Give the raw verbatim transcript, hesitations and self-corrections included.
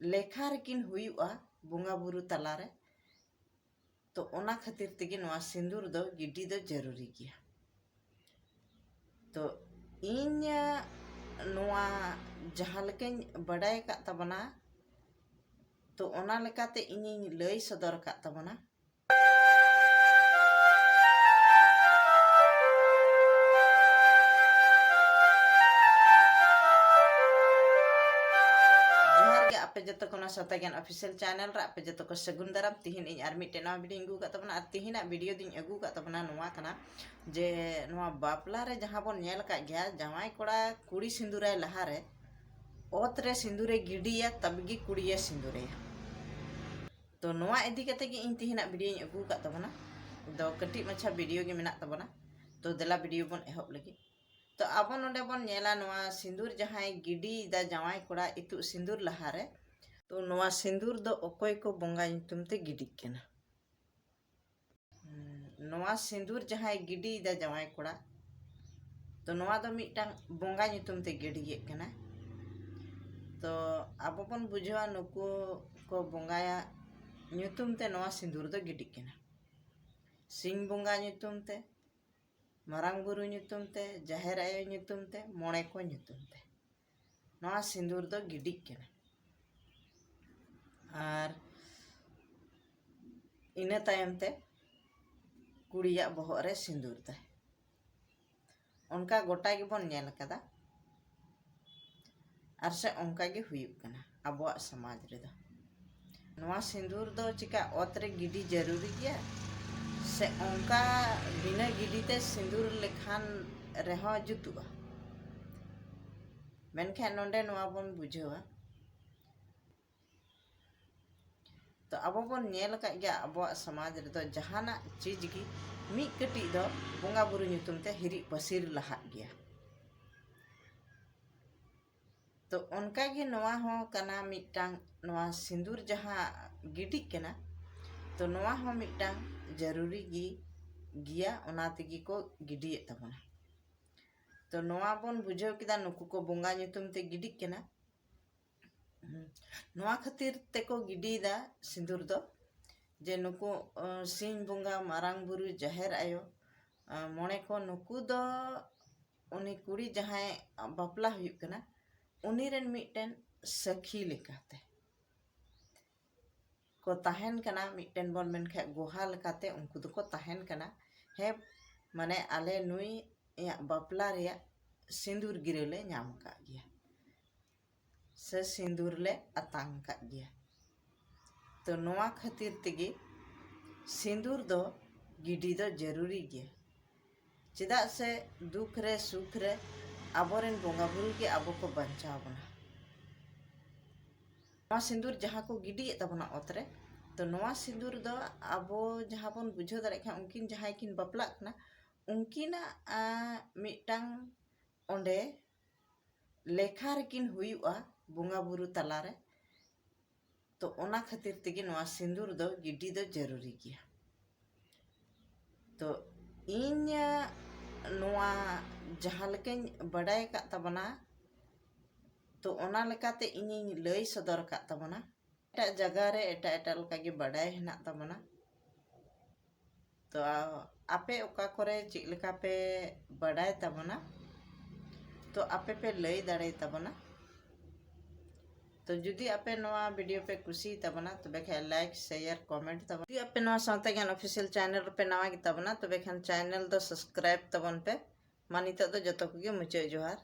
ᱞᱮᱠᱷᱟ ᱨᱮᱠᱤᱱ ᱦᱩᱭᱩᱜᱼᱟ ᱵᱚᱸᱜᱟ ᱵᱩᱨᱩ ᱛᱟᱞᱟᱨᱮ᱾ ᱛᱚ ᱚᱱᱟ ᱠᱷᱟᱹᱛᱤᱨ ᱛᱮᱜᱮ ᱱᱚᱣᱟ ᱥᱤᱸᱫᱩᱨ ᱫᱚ ᱜᱤᱰᱤ ᱫᱚ ᱡᱟᱹᱨᱩᱨᱤ ᱜᱮᱭᱟ᱾ ᱛᱚ ᱤᱧ ᱱᱚᱣᱟ ᱡᱟᱦᱟᱸ ᱞᱮᱠᱟᱧ ᱵᱟᱰᱟᱭ ᱟᱠᱟᱫ ᱛᱟᱵᱚᱱᱟ, ᱛᱚ ᱚᱱᱟ ᱞᱮᱠᱟᱛᱮ ᱤᱧᱤᱧ ᱞᱟᱹᱭ ᱥᱚᱫᱚᱨ ᱟᱠᱟᱫ ᱛᱟᱵᱚᱱᱟ᱾ ᱡᱚᱦᱟᱨ ᱜᱮ ᱟᱯᱮ ᱡᱚᱛᱚ ᱠᱚ ᱱᱚᱣᱟ ᱥᱟᱶᱛᱟ ᱜᱮᱭᱟᱱ official channel ᱨᱮ, ᱟᱯᱮ ᱡᱚᱛᱚ ᱠᱚ ᱥᱟᱹᱜᱩᱱ ᱫᱟᱨᱟᱢ᱾ ᱛᱤᱦᱤᱧ ᱤᱧ ᱟᱨ ᱢᱤᱫᱴᱮᱱ ᱱᱟᱣᱟ video ᱤᱧ ᱟᱹᱜᱩ ᱟᱠᱟᱫ ᱛᱟᱵᱚᱱᱟ, ᱟᱨ ᱛᱤᱦᱤᱧᱟᱜ video ᱫᱚᱧ ᱟᱹᱜᱩ ᱟᱠᱟᱫ ᱛᱟᱵᱚᱱᱟ ᱱᱚᱣᱟ ᱠᱟᱱᱟ ᱡᱮ ᱱᱚᱣᱟ ᱵᱟᱯᱞᱟ ᱨᱮ ᱡᱟᱦᱟᱸ ᱵᱚᱱ ᱧᱮᱞ ᱟᱠᱟᱫ ᱜᱮᱭᱟ, ᱡᱟᱶᱟᱭ ᱠᱚᱲᱟ ᱠᱩᱲᱤ ᱥᱤᱸᱫᱩᱨᱟᱭ ᱞᱟᱦᱟᱨᱮ ᱚᱛ ᱨᱮ ᱥᱤᱸᱫᱩᱨᱮ ᱜᱤᱰᱤᱭᱟ, ᱛᱚᱵᱮ ᱜᱮ ᱠᱩᱲᱤᱭᱮ ᱥᱤᱸᱫᱩᱨᱮᱭᱟ᱾ ᱛᱚ ᱱᱚᱣᱟ ᱤᱫᱤ ᱠᱟᱛᱮ ᱜᱮ ᱤᱧ ᱛᱤᱦᱤᱧᱟᱜ video ᱤᱧ ᱟᱹᱜᱩ ᱟᱠᱟᱫ ᱛᱟᱵᱚᱱᱟ᱾ ᱫᱚ ᱠᱟᱹᱴᱤᱡ ᱢᱟᱪᱷᱟ video ᱜᱮ ᱢᱮᱱᱟᱜ ᱛᱟᱵᱚᱱᱟ᱾ ᱛᱚ ᱫᱮᱞᱟ video ᱵᱚᱱ ᱮᱦᱚᱵ ᱞᱟᱹᱜᱤᱫ᱾ ᱛᱚ ᱟᱵᱚ ᱱᱚᱰᱮ ᱵᱚᱱ ᱧᱮᱞᱟ ᱱᱚᱣᱟ ᱥᱤᱸᱫᱩᱨ ᱡᱟᱦᱟᱸᱭ ᱜᱤᱰᱤᱭᱮᱫᱟ ᱡᱟᱶᱟᱭ ᱠᱚᱲᱟ ᱤᱛᱩᱫ ᱥᱤᱸᱫᱩᱨ ᱞᱟᱦᱟᱨᱮ, ᱛᱚ ᱱᱚᱣᱟ ᱥᱤᱸᱫᱩᱨ ᱫᱚ ᱚᱠᱚᱭ ᱠᱚ ᱵᱚᱸᱜᱟ ᱧᱩᱛᱩᱢ ᱛᱮ ᱜᱤᱰᱤᱜ ᱠᱟᱱᱟ? ᱦᱩᱸ, ᱱᱚᱣᱟ ᱥᱤᱸᱫᱩᱨ ᱡᱟᱦᱟᱸᱭ ᱜᱤᱰᱤᱭᱮᱫᱟ ᱡᱟᱶᱟᱭ ᱠᱚᱲᱟ, ᱛᱚ ᱱᱚᱣᱟ ᱫᱚ ᱢᱤᱫᱴᱟᱝ ᱵᱚᱸᱜᱟ ᱧᱩᱛᱩᱢ ᱛᱮ ᱜᱤᱰᱤᱭᱮᱫ ᱠᱟᱱᱟ᱾ ᱛᱚ ᱟᱵᱚ ᱵᱚᱱ ᱵᱩᱡᱷᱟᱹᱣᱟ ᱱᱩᱠᱩ ᱠᱚ ᱵᱚᱸᱜᱟᱭᱟ ᱧᱩᱛᱩᱢ ᱛᱮ ᱱᱚᱣᱟ ᱥᱤᱸᱫᱩᱨ ᱫᱚ ᱜᱤᱰᱤᱜ ᱠᱟᱱᱟ᱾ ᱥᱤᱧ ᱵᱚᱸᱜᱟ ᱧᱩᱛᱩᱢ ᱛᱮ, ᱢᱟᱨᱟᱝ ᱵᱩᱨᱩ ᱧᱩᱛᱩᱢ ᱛᱮ, ᱡᱟᱦᱮᱨ ᱟᱭᱳ ᱧᱩᱛᱩᱢ ᱛᱮ, ᱢᱚᱬᱮ ᱠᱚ ᱧᱩᱛᱩᱢ ᱛᱮ ᱱᱚᱣᱟ ᱥᱤᱸᱫᱩᱨ ᱫᱚ ᱜᱤᱰᱤᱜ ᱠᱟᱱᱟ᱾ ᱟᱨ ᱤᱱᱟᱹ ᱛᱟᱭᱚᱢ ᱛᱮ ᱠᱩᱲᱤᱭᱟᱜ ᱵᱚᱦᱚᱜ ᱨᱮ ᱥᱤᱸᱫᱩᱨ ᱫᱟᱭ᱾ ᱚᱱᱠᱟ ᱜᱚᱴᱟ ᱜᱮᱵᱚᱱ ᱧᱮᱞ ᱟᱠᱟᱫᱟ᱾ ᱟᱨ ᱥᱮ ᱚᱱᱠᱟ ᱜᱮ ᱦᱩᱭᱩᱜ ᱠᱟᱱᱟ ᱟᱵᱚᱣᱟᱜ ᱥᱚᱢᱟᱡᱽ ᱨᱮᱫᱚ᱾ ᱱᱚᱣᱟ ᱥᱤᱸᱫᱩᱨ ᱫᱚ ᱪᱮᱠᱟ ᱚᱛ ᱨᱮ ᱜᱤᱰᱤ ᱡᱟᱹᱨᱩᱨᱤ ᱜᱮᱭᱟ, ᱥᱮ ᱚᱱᱠᱟ ᱵᱤᱱᱟᱹ ᱜᱤᱰᱤ ᱛᱮ ᱥᱤᱸᱫᱩᱨ ᱞᱮᱠᱷᱟᱱ ᱨᱮᱦᱚᱸ ᱡᱩᱛᱩᱜᱼᱟ? ᱢᱮᱱᱠᱷᱟᱱ ᱱᱚᱰᱮ ᱱᱚᱣᱟ ᱵᱚᱱ ᱵᱩᱡᱷᱟᱹᱣᱟ, ᱛᱚ ᱟᱵᱚ ᱵᱚᱱ ᱧᱮᱞ ᱟᱠᱟᱫ ᱜᱮᱭᱟ ᱟᱵᱚᱣᱟᱜ ᱥᱚᱢᱟᱡᱽ ᱨᱮᱫᱚ ᱡᱟᱦᱟᱱᱟᱜ ᱪᱤᱡᱽ ᱜᱮ ᱢᱤᱫ ᱠᱟᱹᱴᱤᱡ ᱫᱚ ᱵᱚᱸᱜᱟ ᱵᱩᱨᱩ ᱧᱩᱛᱩᱢ ᱛᱮ ᱦᱤᱨᱤᱡ ᱯᱟᱹᱥᱤᱨ ᱞᱟᱦᱟᱜ ᱜᱮᱭᱟ᱾ ᱛᱚ ᱚᱱᱠᱟ ᱜᱮ ᱱᱚᱣᱟ ᱦᱚᱸ ᱠᱟᱱᱟ ᱢᱤᱫᱴᱟᱝ, ᱱᱚᱣᱟ ᱥᱤᱸᱫᱩᱨ ᱡᱟᱦᱟᱸ ᱜᱤᱰᱤᱜ ᱠᱟᱱᱟ, ᱛᱚ ᱱᱚᱣᱟ ᱦᱚᱸ ᱢᱤᱫᱴᱟᱝ ᱡᱟᱹᱨᱩᱨᱤ ᱜᱮ ᱜᱮᱭᱟ, ᱚᱱᱟ ᱛᱮᱜᱮ ᱠᱚ ᱜᱤᱰᱤᱭᱮᱫ ᱛᱟᱵᱚᱱᱟ᱾ ᱛᱚ ᱱᱚᱣᱟ ᱵᱚᱱ ᱵᱩᱡᱷᱟᱹᱣ ᱠᱮᱫᱟ ᱱᱩᱠᱩ ᱠᱚ ᱵᱚᱸᱜᱟ ᱧᱩᱛᱩᱢ ᱛᱮ ᱜᱤᱰᱤᱜ ᱠᱟᱱᱟ᱾ ᱱᱚᱣᱟ ᱠᱷᱟᱹᱛᱤᱨ ᱛᱮᱠᱚ ᱜᱤᱰᱤᱭᱮᱫᱟ ᱥᱤᱸᱫᱩᱨ ᱫᱚ, ᱡᱮ ᱱᱩᱠᱩ ᱥᱤᱧ ᱵᱚᱸᱜᱟ, ᱢᱟᱨᱟᱝ ᱵᱩᱨᱩ, ᱡᱟᱦᱮᱨ ᱟᱭᱳ, ᱢᱚᱬᱮ ᱠᱚ, ᱱᱩᱠᱩ ᱫᱚ ᱩᱱᱤ ᱠᱩᱲᱤ ᱡᱟᱦᱟᱸᱭ ᱵᱟᱯᱞᱟ ᱦᱩᱭᱩᱜ ᱠᱟᱱᱟ, ᱩᱱᱤ ᱨᱮᱱ ᱢᱤᱫᱴᱮᱱ ᱥᱟᱹᱠᱷᱤ ᱞᱮᱠᱟᱛᱮ ᱠᱚ ᱛᱟᱦᱮᱱ ᱠᱟᱱᱟ, ᱢᱤᱫᱴᱮᱱ ᱵᱚᱱ ᱢᱮᱱᱠᱷᱟᱱ ᱜᱚᱦᱟ ᱞᱮᱠᱟᱛᱮ ᱩᱱᱠᱩ ᱫᱚᱠᱚ ᱛᱟᱦᱮᱱ ᱠᱟᱱᱟ᱾ ᱦᱮᱸ, ᱢᱟᱱᱮ ᱟᱞᱮ ᱱᱩᱭᱟᱜ ᱵᱟᱯᱞᱟ ᱨᱮᱭᱟᱜ ᱥᱤᱸᱫᱩᱨ ᱜᱤᱨᱟᱹ ᱞᱮ ᱧᱟᱢ ᱟᱠᱟᱫ ᱜᱮᱭᱟ, ᱥᱮ ᱥᱤᱸᱫᱩᱨ ᱞᱮ ᱟᱛᱟᱝ ᱟᱠᱟᱫ ᱜᱮᱭᱟ᱾ ᱛᱚ ᱱᱚᱣᱟ ᱠᱷᱟᱹᱛᱤᱨ ᱛᱮᱜᱮ ᱥᱤᱸᱫᱩᱨ ᱫᱚ ᱜᱤᱰᱤ ᱫᱚ ᱡᱟᱹᱨᱩᱨᱤ ᱜᱮᱭᱟ᱾ ᱪᱮᱫᱟᱜ ᱥᱮ ᱫᱩᱠ ᱨᱮ ᱥᱩᱠ ᱨᱮ ᱟᱵᱚᱨᱮᱱ ᱵᱚᱸᱜᱟ ᱵᱩᱨᱩ ᱜᱮ ᱟᱵᱚ ᱠᱚ ᱵᱟᱧᱪᱟᱣ ᱵᱚᱱᱟ᱾ ᱱᱚᱣᱟ ᱥᱤᱸᱫᱩᱨ ᱡᱟᱦᱟᱸ ᱠᱚ ᱜᱤᱰᱤᱭᱮᱫ ᱛᱟᱵᱚᱱᱟ ᱚᱛ ᱨᱮ, ᱛᱚ ᱱᱚᱣᱟ ᱥᱤᱸᱫᱩᱨ ᱫᱚ ᱟᱵᱚ ᱡᱟᱦᱟᱸ ᱵᱚᱱ ᱵᱩᱡᱷᱟᱹᱣ ᱫᱟᱲᱮᱭᱟᱜ ᱠᱷᱟᱱ, ᱩᱱᱠᱤᱱ ᱡᱟᱦᱟᱸᱭ ᱠᱤᱱ ᱵᱟᱯᱞᱟᱜ ᱠᱟᱱᱟ, ᱩᱱᱠᱤᱱᱟᱜ ᱢᱤᱫᱴᱟᱝ ᱚᱸᱰᱮ ᱞᱮᱠᱷᱟ ᱨᱮᱠᱤᱱ ᱦᱩᱭᱩᱜᱼᱟ ᱵᱚᱸᱜᱟ ᱵᱩᱨᱩ ᱛᱟᱞᱟᱨᱮ᱾ ᱛᱚ ᱚᱱᱟ ᱠᱷᱟᱹᱛᱤᱨ ᱛᱮᱜᱮ ᱱᱚᱣᱟ ᱥᱤᱸᱫᱩᱨ ᱫᱚ ᱜᱤᱰᱤ ᱫᱚ ᱡᱟᱹᱨᱩᱨᱤ ᱜᱮᱭᱟ᱾ ᱛᱚ ᱤᱧ ᱱᱚᱣᱟ ᱡᱟᱦᱟᱸ ᱞᱮᱠᱟᱧ ᱵᱟᱰᱟᱭ ᱟᱠᱟᱫ ᱛᱟᱵᱚᱱᱟ, ᱛᱚ ᱚᱱᱟ ᱞᱮᱠᱟᱛᱮ ᱤᱧᱤᱧ ᱞᱟᱹᱭ ᱥᱚᱫᱚᱨ ᱟᱠᱟᱫ ᱛᱟᱵᱚᱱᱟ᱾ ᱮᱴᱟᱜ ᱡᱟᱭᱜᱟ ᱨᱮ ᱮᱴᱟᱜ ᱮᱴᱟᱜ ᱞᱮᱠᱟᱜᱮ ᱵᱟᱰᱟᱭ ᱦᱮᱱᱟᱜ ᱛᱟᱵᱚᱱᱟ᱾ ᱛᱚ ᱟᱯᱮ ᱚᱠᱟ ᱠᱚᱨᱮ ᱪᱮᱫ ᱞᱮᱠᱟ ᱯᱮ ᱵᱟᱰᱟᱭ ᱛᱟᱵᱚᱱᱟ, ᱛᱚ ᱟᱯᱮ ᱯᱮ ᱞᱟᱹᱭ ᱫᱟᱲᱮ ᱛᱟᱵᱚᱱᱟ᱾ ᱛᱚ ᱡᱩᱫᱤ ᱟᱯᱮ ᱱᱚᱣᱟ ᱵᱷᱤᱰᱤᱭᱳ ᱯᱮ ᱠᱩᱥᱤᱭ ᱛᱟᱵᱚᱱᱟ, ᱛᱚᱵᱮ ᱠᱷᱟᱱ ᱞᱟᱭᱤᱠ, ᱥᱮᱭᱟᱨ, ᱠᱚᱢᱮᱱᱴ ᱛᱟᱵᱚᱱ᱾ ᱡᱩᱫᱤ ᱟᱯᱮ ᱱᱚᱣᱟ ᱥᱟᱶᱛᱟ ᱜᱮᱭᱟᱱ ᱚᱯᱷᱤᱥᱤᱭᱟᱞ ᱪᱮᱱᱮᱞ ᱨᱮᱯᱮ ᱱᱟᱣᱟ ᱜᱮ ᱛᱟᱵᱚᱱᱟ, ᱛᱚᱵᱮ ᱠᱷᱟᱱ ᱪᱮᱱᱮᱞ ᱫᱚ ᱥᱟᱵᱥᱠᱨᱟᱭᱤᱵ ᱛᱟᱵᱚᱱ ᱯᱮ᱾ ᱢᱟ ᱱᱤᱛᱚᱜ ᱫᱚ ᱡᱚᱛᱚ ᱠᱚᱜᱮ ᱢᱩᱪᱟᱹᱫ ᱡᱚᱦᱟᱨ᱾